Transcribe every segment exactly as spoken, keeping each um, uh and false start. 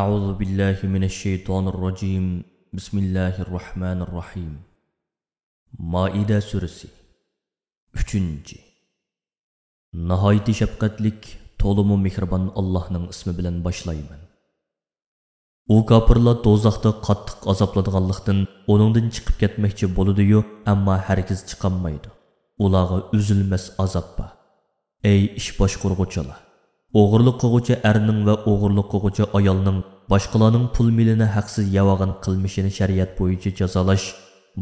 أعوذ بالله من الشيطان الرجيم. بسم الله الرحمن الرحيم. مائدە سۈرىسى. ئۈچىنچى. ناھايىتى شەپقەتلىك، تولىمۇ مېھرىبان ئاللاھنىڭ ئىسمى بىلەن باشلايمەن. ئۇ كاپىرلار دوزاختا قاتتىق ئازابلىنىدىغانلىقتىن، ئۇنىڭدىن چىقىپ كەتمەكچى بولىدۇ-يۇ، ئەمما ھەرگىز چىقالمايدۇ. ئۇلارغا ئۈزۈلمەس ئازاب بار. ئەي ئىش باشقۇرغۇچىلار! ئوغرىلىق قىلغۇچى ئەرنىڭ ۋە ئوغرىلىق قىلغۇچى ئايالنىڭ باشقىلارنىڭ پۇل مېلىنى ھەقسىز يەۋالغان قىلمىشىنى شەرىئەت بويىچە جازالاش،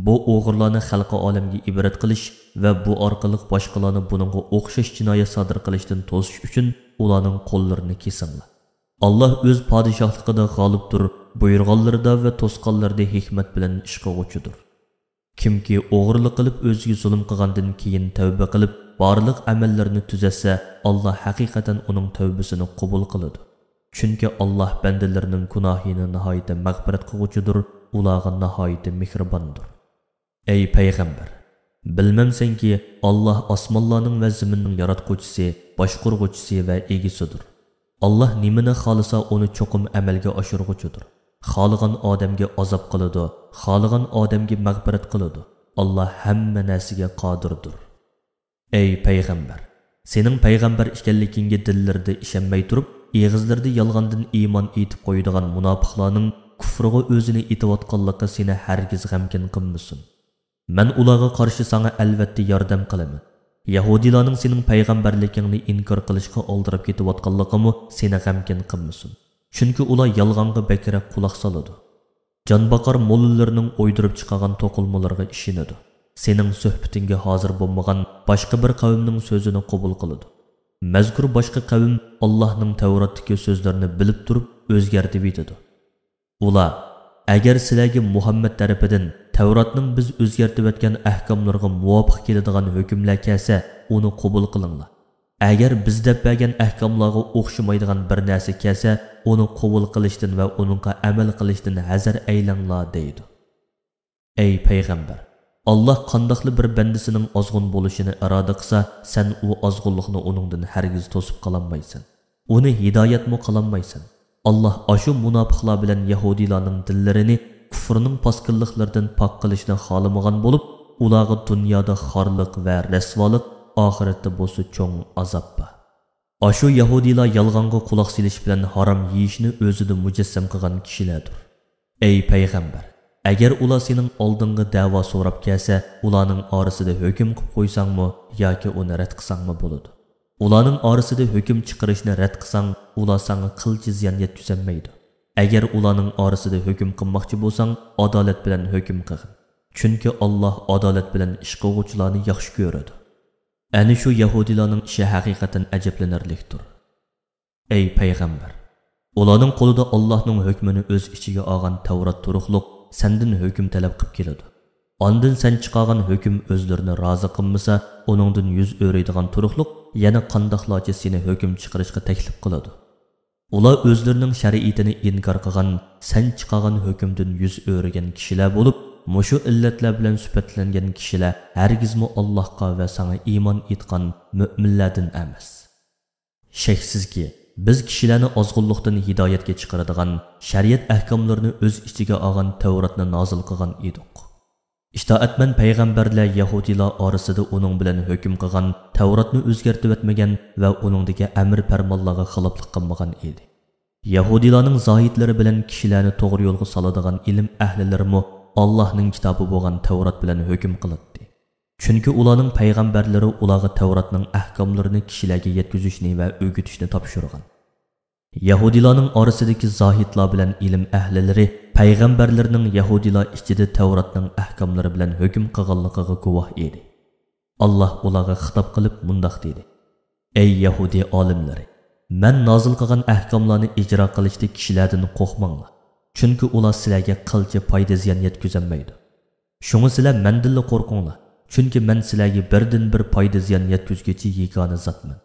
بۇ ئوغرىلارنى خەلقى ئالەمگە ئىبرەت قىلىش ۋە بۇ ئارقىلىق باشقىلارنى بۇنىڭغا ئوخشاش جىنايەت سادىر قىلىشتىن توسۇش ئۈچۈن ئۇلارنىڭ قوللىرىنى كېسىڭلار. ئاللاھ ئۆز پادىشاھلىقىدا غالىبتۇر، بۇيرۇغانلىرىدا ۋە توسقانلىرىدا ھېكمەت بىلەن ئىش قىلغۇچىدۇر. كىمكى ئوغرىلىق قىلىپ ئۆزىگە زۇلۇم قىلغاندىن كېيىن تەۋبە قىلىپ، بارلىق ئەمەللىرىنى تۈزەتسە، ئاللاھ ھەقىقەتەن ئۇنىڭ تەۋبىسىنى قوبۇل قىلىدۇ. چۈنكى ئاللاھ بەندىلىرىنىڭ گۇناھىنى ناھايىتى مەغپىرەت قىلغۇچىدۇر، ئۇلارغا ناھايىتى مېھرىباندۇر. ئەي پەيغەمبەر! بىلمەمسەنكى، ئاللاھ ئاسمانلارنىڭ ۋە زېمىننىڭ ياراتقۇچىسى، باشقۇرغۇچىسى ۋە ئىگىسىدۇر. ئاللاھ نېمىنى خالىسا، ئۇنى چوقۇم ئەمەلگە ئاشۇرغۇچىدۇر. خالىغان ئادەمگە ئازاب قىلىدۇ، خالىغان ئادەمگە مەغپىرەت قىلىدۇ. ئاللاھ ھەممە نەرسىگە قادىردۇر. ئەي پەيغەمبەر! سېنىڭ پەيغەمبەر ئىكەنلىكىڭگە دىللىرىدا ئىشەنمەي تۇرۇپ، ئېغىزلىرىدا يالغاندىن ئىمان ئېيتىپ قويىدىغان مۇناپىقلارنىڭ كۇفرىغا ئۆزىنى ئېتىۋاتقانلىقى سېنى ھەرگىز غەمكىن قىلمىسۇن. مەن ئۇلارغا قارشى ساڭا ئەلۋەتتە ياردەم قىلىمەن. يەھۇدىيلارنىڭ سېنىڭ پەيغەمبەرلىكىڭنى ئىنكار قىلىشقا ئالدىراپ كېتىۋاتقانلىقىمۇ سېنى غەمكىن قىلمىسۇن. چۈنكى ئۇلار يالغانغا بەكرەك قۇلاق سالىدۇ. جانباقار موللىلىرىنىڭ ئويدۇرۇپ چىقارغان توقۇلمىلىرىغا ئىشىنىدۇ. سېنىڭ سۆھبىتىڭگە ھازىر بولمىغان باشقا بىر قەۋمنىڭ سۆزىنى قوبۇل قىلىدۇ. مەزكۇر باشقا قەۋم ئاللاھنىڭ تەۋراتتىكى سۆزلىرىنى بىلىپ تۇرۇپ ئۆزگەرتىۋېتىدۇ. ئۇلار، ئەگەر سىلەرگە مۇھەممەد تەرىپىدىن تەۋراتنىڭ بىز ئۆزگەرتىۋەتكەن ئەھكاملىرىغا مۇۋاپىق كېلىدىغان ھۆكۈملەر كەلسە، ئۇنى قوبۇل قىلىڭلار. ئەگەر بىز دەپ بەرگەن ئەھكاملارغا ئوخشىمايدىغان بىر نەرسە كەلسە، ئۇنى قوبۇل قىلىشتىن ۋە ئۇنىڭغا ئەمەل قىلىشتىن ھەزەر ئەيلەڭلار، دەيدۇ. ئەي پەيغەمبەر! ئاللاھ قانداقلا بىر بەندىسىنىڭ ئازغۇن بولۇشىنى ئىرادە قىلسا، سەن ئۇ ئازغۇنلۇقنى ئۇنىڭدىن ھەرگىز توسۇپ قالالمايسەن. ئۇنى ھىدايەتمۇ قىلالمايسەن. ئاللاھ ئاشۇ مۇناپىقلار بىلەن يەھۇدىيلارنىڭ دىللىرىنى كۇفرنىڭ پاسكىنلىقلىرىدىن پاك قىلىشنى خالىمىغان بولۇپ، ئۇلارغا دۇنيادا خارلىق ۋە رەسۋالىق، ئاخىرەتتە بولسا چوڭ ئازاب بار. ئاشۇ يەھۇدىيلار يالغانغا قۇلاق سېلىش بىلەن ھارام يېيىشنى ئۆزىدە مۇجەسسەم قىلغان كىشىلەردۇر. ئەي پەيغەمبەر! ئەگەر ئۇلار سېنىڭ ئالدىڭغا دەۋا سوراپ كەلسە، ئۇلارنىڭ ئارىسىدا ھۆكۈم قىلىپ قويساڭمۇ ياكى ئۇنى رەت قىلساڭمۇ بولىدۇ. ئۇلارنىڭ ئارىسىدا ھۆكۈم چىقىرىشنى رەت قىلساڭ، ئۇلار ساڭا قىلچە زىيان يەتكۈزەلمەيدۇ. ئەگەر ئۇلارنىڭ ئارىسىدا ھۆكۈم قىلماقچى بولساڭ، ئادالەت بىلەن ھۆكۈم قىلغىن. چۈنكى ئاللاھ ئادالەت بىلەن ئىش قىلغۇچىلارنى ياخشى كۆرىدۇ. ئەنە شۇ يەھۇدىيلارنىڭ ئىشى ھەقىقەتەن ئەجەبلىنەرلىكتۇر. ئەي پەيغەمبەر! ئۇلارنىڭ قولىدا ئاللاھنىڭ ھۆكمىنى ئۆز ئىچىگە ئالغان تەۋرات تۇرۇقلۇق سەندىن ھۆكۈم تەلەپ قىلىپ كېلىدۇ. ئاندىن سەن چىقارغان ھۆكۈم ئۆزلىرىنى رازى قىلمىسا، ئۇنىڭدىن يۈز ئۆرۈيدىغان تۇرۇقلۇق يەنە قانداقلارچە سېنى ھۆكۈم چىقىرىشقا تەكلىپ قىلىدۇ. ئۇلار ئۆزلىرىنىڭ شەرىئىتىنى ئىنكار قىلغان، سەن چىقارغان ھۆكۈمدىن يۈز ئۆرۈگەن كىشىلەر بولۇپ، مۇشۇ ئىللەتلەر بىلەن سۈپەتلەنگەن كىشىلەر ھەرگىزمۇ ئاللاھقا ۋە ساڭا ئىمان ئېيتقان مۆمىنلەردىن ئەمەس. شەكسىزكى، بىز كىشىلەرنى ئازغۇنلۇقتىن ھىدايەتكە چىقىرىدىغان شەرىئەت ئەھكاملىرىنى ئۆز ئىچىگە ئالغان تەۋراتنى نازىل قىلغان ئىدۇق. ئىتائەتمەن پەيغەمبەرلەر يەھۇدىيلار ئارىسىدا ئۇنىڭ بىلەن ھۆكۈم قىلغان تەۋراتنى ئۆزگەرتىۋەتمىگەن ۋە ئۇنىڭدىكى ئەمر پەرمانلارغا خىلاپلىق قىلمىغان ئىدى. يەھۇدىيلارنىڭ زاھىدلىرى بىلەن كىشىلەرنى توغرا يولغا سالىدىغان ئىلىم ئەھلىلىرىمۇ ئاللاھنىڭ كىتابى بولغان تەۋرات بىلەن ھۆكۈم قىلاتتى. چۈنكى ئۇلارنىڭ پەيغەمبەرلىرى ئۇلارغا تەۋراتنىڭ ئەھكاملىرىنى كىشىلەرگە يەتكۈزۈشنى ۋە ئۆگىتىشنى تاپشۇرغان. يەھۇدىيلارنىڭ ئارىسىدىكى زاھىدلار بىلەن ئىلىم ئەھلىلىرى پەيغەمبەرلىرىنىڭ يەھۇدىيلار ئىچىدە تەۋراتنىڭ ئەھكاملىرى بىلەن ھۆكۈم قىلغانلىقىغا گۇۋاھ ئىدى. ئاللاھ ئۇلارغا خىتاب قىلىپ مۇنداق دېدى: ئەي يەھۇدىي ئالىملىرى! مەن نازىل قىلغان ئەھكاملارنى ئىجرا قىلىشتا كىشىلەردىن قورقماڭلار، چۈنكى ئۇلار سىلەرگە قىلچە پايدا-زىيان يەتكۈزەلمەيدۇ. شۇڭا سىلەر مەندىنلا قورقۇڭلار، چۈنكى مەن سىلەرگە بىردىنبىر پايدا-زىيان يەتكۈزگۈچى يېگانە زاتمەن.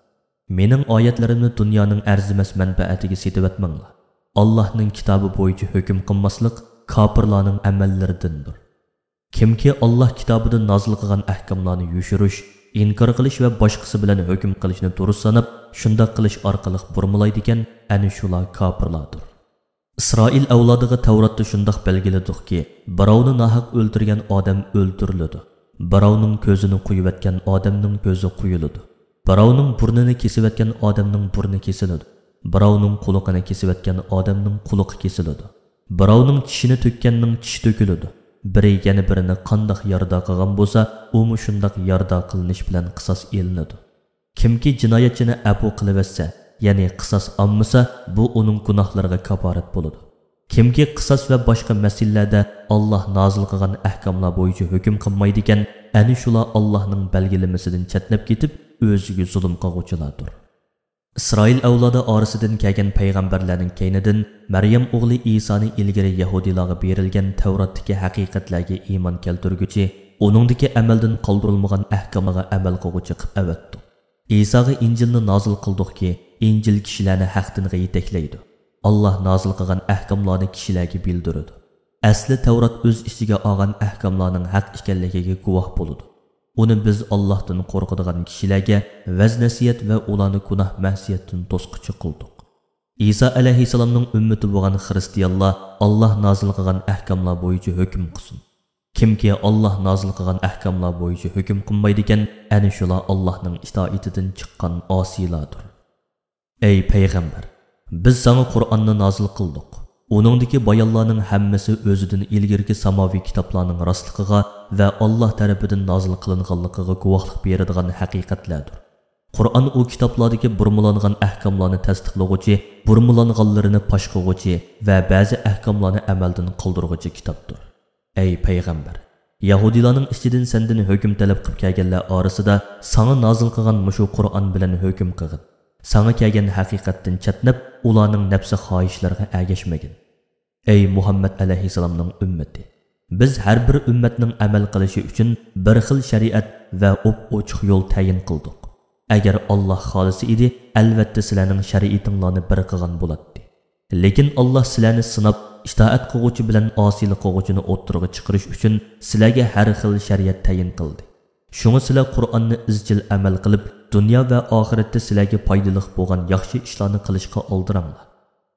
مېنىڭ ئايەتلىرىمنى دۇنيانىڭ ئەرزىمەس مەنپەئەتىگە سېتىۋەتمەڭلار. ئاللاھنىڭ كىتابى بويىچە ھۆكۈم قىلماسلىق كاپىرلارنىڭ ئەمەللىرىدىندۇر. كىمكى ئاللاھ كىتابىدا نازىل قىلغان ئەھكاملارنى يوشۇرۇش، ئىنكار قىلىش ۋە باشقىسى بىلەن ھۆكۈم قىلىشنى دۇرۇس ساناپ، شۇنداق قىلىش ئارقىلىق بۇرمىلايدىكەن، ئەنە شۇلار كاپىرلاردۇر. ئىسرائىل ئەۋلادىغا تەۋراتتا شۇنداق بەلگىلىدۇقكى، بىراۋنى ناھەق ئۆلتۈرگەن ئادەم ئۆلتۈرۈلىدۇ. بىراۋنىڭ كۆزىنى قويۇۋەتكەن ئادەمنىڭ كۆزى قويۇلىدۇ. بىراۋنىڭ بۇرنىنى كېسىۋەتكەن ئادەمنىڭ بۇرنى كېسىلىدۇ. بىراۋنىڭ قۇلىقىنى كېسىۋەتكەن ئادەمنىڭ قۇلىقى كېسىلىدۇ. بىراۋنىڭ چىشىنى تۆككەننىڭ چىشى تۆكۈلىدۇ. بىرى يەنە بىرىنى قانداق يارىدار قىلغان بولسا، ئۇمۇ شۇنداق يارىدار قىلىنىش بىلەن قىساس ئېلىنىدۇ. كىمكى جىنايەتچىنى ئەپۇ قىلىۋەتسە، يەنى قىساس ئالمىسا، بۇ ئۇنىڭ گۇناھلىرىغا كاپارەت بولىدۇ. كىمكى قىساس ۋە باشقا مەسىلىلەردە ئاللاھ نازىل قىلغان ئەھكاملار بويىچە ھۆكۈم قىلمايدىكەن، ئەنە شۇلار ئاللاھنىڭ بەلگىلىمىسىدىن چەتنەپ كېتىپ، ئۆزىگە زۇلۇم قىلغۇچىلاردۇر. ئىسرائىل ئەۋلادى ئارىسىدىن كەلگەن پەيغەمبەرلەرنىڭ كەينىدىن مەريەم ئوغلى ئىسانى ئىلگىرى يەھۇدىيلارغا بېرىلگەن تەۋراتتىكى ھەقىقەتلەرگە ئىمان كەلتۈرگۈچى، ئۇنىڭدىكى ئەمەلدىن قالدۇرۇلمىغان ئەھكاملارغا ئەمەل قىلغۇچى قىپ ئەۋەتتۇق. ئىساغا ئىنجىلنى نازىل قىلدۇقكى، ئىنجىل كىشىلەرنى ھەق دىنغا يېتەكلەيدۇ. ئاللاھ نازىل قىلغان ئەھكاملارنى كىشىلەرگە بىلدۈرىدۇ. ئەسلى تەۋرات ئۆز ئىچىگە ئالغان ئەھكاملارنىڭ ھەق ئىكەنلىكىگە گۇۋاھ بولىدۇ. ئۇنى بىز ئاللاھتىن قورقىدىغان كىشىلەرگە ۋەز-نەسىھەت ۋە ئۇلارنى گۇناھ-مەسىيەتتىن توسقۇچى قىلدۇق. ئىسا ئەلەيھىسسالامنىڭ ئۈممىتى بولغان خىرىستىيانلار ئاللاھ نازىل قىلغان ئەھكاملار بويىچە ھۆكۈم قىلسۇن. كىمكى ئاللاھ نازىل قىلغان ئەھكاملار بويىچە ھۆكۈم قىلمايدىكەن، ئەنە شۇلار ئاللاھنىڭ ئىتائىتىدىن چىققان ئاسىيلاردۇر. ئەي پەيغەمبەر، بىز ساڭا قۇرئاننى نازىل قىلدۇق. ئۇنىڭدىكى بايانلارنىڭ ھەممىسى ئۆزىدىن ئىلگىرىكى ساماۋىي كىتابلارنىڭ راستلىقىغا ۋە ئاللاھ تەرىپىدىن نازىل قىلىنغانلىقىغا گۇۋاھلىق بېرىدىغان ھەقىقەتلەردۇر. قۇرئان ئۇ كىتابلاردىكى بۇرمىلانغان ئەھكاملارنى تەستىقلىغۇچى، بۇرمىلانغانلىرىنى پاش قىلغۇچى ۋە بەزى ئەھكاملارنى ئەمەلدىن قالدۇرغۇچى كىتابتۇر. ئەي پەيغەمبەر، يەھۇدىيلارنىڭ ئىچىدىن سەندىن ھۆكۈم تەلەپ قىلىپ كەلگەنلەر ئارىسىدا ساڭا نازىل قىلغان مۇشۇ قۇرئان بىلەن ھۆكۈم قىلغىن. ساڭا كەلگەن ھەقىقەتتىن چەتنەپ، ئۇلارنىڭ نەپسى خاھىشلىرىغا ئەگەشمىگىن. ئەي مۇھەممەد ئەلەيھىسسالامنىڭ ئۈممىتى! بىز ھەر بىر ئۈممەتنىڭ ئەمەل قىلىشى ئۈچۈن بىر خىل شەرىئەت ۋە ئوپئوچۇق يول تەيىن قىلدۇق. ئەگەر ئاللاھ خالىسا ئىدى، ئەلۋەتتە سىلەرنىڭ شەرىئىتىڭلارنى بىر قىلغان بولاتتى. لېكىن ئاللاھ سىلەرنى سىناپ، ئىتائەت قىلغۇچى بىلەن ئاسىيلىق قىلغۇچىنى ئوتتۇرىغا چىقىرىش ئۈچۈن سىلەرگە ھەر خىل شەرىئەت تەيىن قىلدى. شۇڭا سىلەر قۇرئاننى ئىزچىل ئەمەل قىلىپ، دۇنيا ۋە ئاخىرەتتە سىلەرگە پايدىلىق بولغان ياخشى ئىشلارنى قىلىشقا ئالدىراڭلار.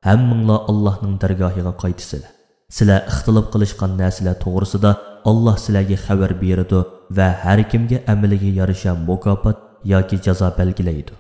ھەممىڭلار ئاللاھنىڭ دەرگاھىغا قايتىسىلەر. سىلەر ئىختىلاپ قىلىشقان نەرسىلەر توغرىسىدا ئاللاھ سىلەرگە خەۋەر بېرىدۇ ۋە ھەر كىمگە ئەمىلىگە يارىشا مۇكاپات ياكى جازا بەلگىلەيدۇ.